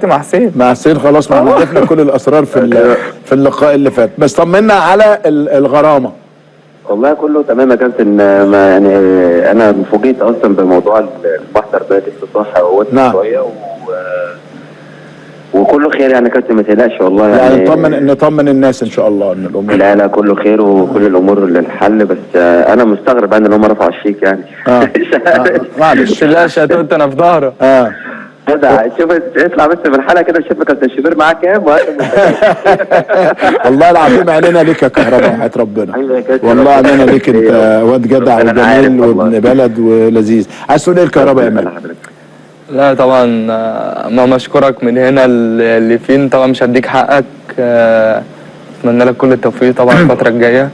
مع حسين. مع حسين خلاص، ما احنا عرفنا كل الاسرار في اللقاء اللي فات. بس طمنا على الغرامة. والله كله تمام يا كابتن. ما يعني انا فوجئت اصلا بموضوع المحضر ده لسه صح اهوت. نعم. شوية وكله خير يعني يا كابتن، ما تقلقش والله. يعني نطمن الناس ان شاء الله ان الامور لا لا، كله خير وكل الامور للحل. بس انا مستغرب ان هم رفعوا الشيك يعني. معلش. لا شتوت انا في ظهره. جدع، شوف اطلع بس من الحلقة كده، شوف كابتن شوبير معاه كام. والله العظيم عينينا ليك يا كهرباء، وحياة ربنا والله عينينا ليك، انت واد جدع وجميل وابن بلد ولذيذ. عايز تقول ايه الكهرباء يا مان؟ لا طبعا ماما اشكرك من هنا اللي فين، طبعا مش هديك حقك. اتمنى لك كل التوفيق طبعا الفترة الجاية،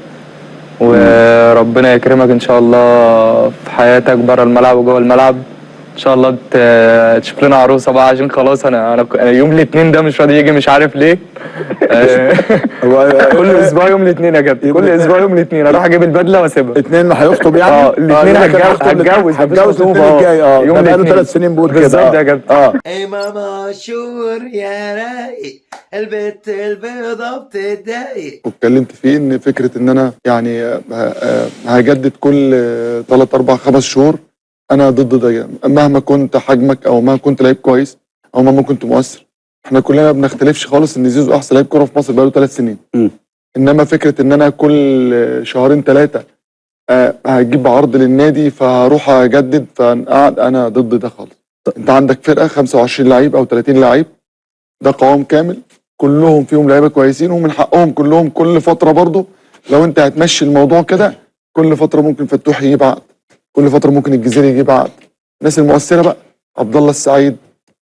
وربنا يكرمك ان شاء الله في حياتك بره الملعب وجوه الملعب. ان شاء الله تشوف لنا عروسه بقى، عشان خلاص انا يوم الاثنين ده مش راضي يجي، مش عارف ليه. كل اسبوع يوم الاثنين يا كابتن، كل اسبوع يوم الاثنين اروح اجيب البدلة واسيبها. اثنين هيخطب يعني؟ الاثنين هتجوز، هتجوز الاثنين الجاي. يوم الاثنين بقاله 3 سنين بيقول كده بالظبط يا كابتن. امام عاشور يا رايق، البت البيضة بتضايق. واتكلمت فيه ان فكرة ان انا يعني هجدد كل 3 4 5 شهور، انا ضد ده. مهما كنت حجمك او مهما كنت لعيب كويس او مهما كنت مؤثر، احنا كلنا ما بنختلفش خالص ان زيزو احسن لعيب كورة في مصر بقاله 3 سنين. انما فكرة ان انا كل شهرين 3 هجيب عرض للنادي فهروح اجدد فانا انا ضد ده خالص. انت عندك فرقه 25 لعيب او 30 لعيب، ده قوام كامل، كلهم فيهم لعيبة كويسين ومن حقهم كلهم كل فترة. برضو لو انت هتمشي الموضوع كده، كل فترة ممكن فتوح يجيب عقد، كل فترة ممكن الجزيري يجيب عقد. الناس المؤثرة بقى عبد الله السعيد،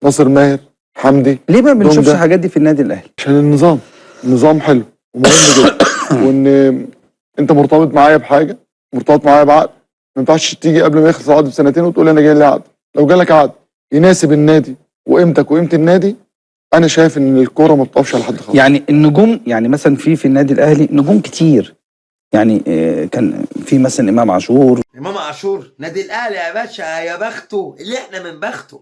ناصر ماهر، حمدي. ليه ما بنشوفش الحاجات دي في النادي الاهلي؟ عشان النظام، النظام حلو ومهم جدا. وان انت مرتبط معايا بحاجة، مرتبط معايا بعقد، ما ينفعش تيجي قبل ما يخلص العقد بسنتين وتقول انا جاي لي عقد. لو جالك عقد يناسب النادي وقيمتك وقيمه النادي، انا شايف ان الكورة ما بتقفش على حد خالص. يعني النجوم، يعني مثلا في النادي الاهلي نجوم كتير، يعني كان في مثلا امام عاشور. امام عاشور نادي الاهلي يا باشا، يا بخته اللي احنا من بخته.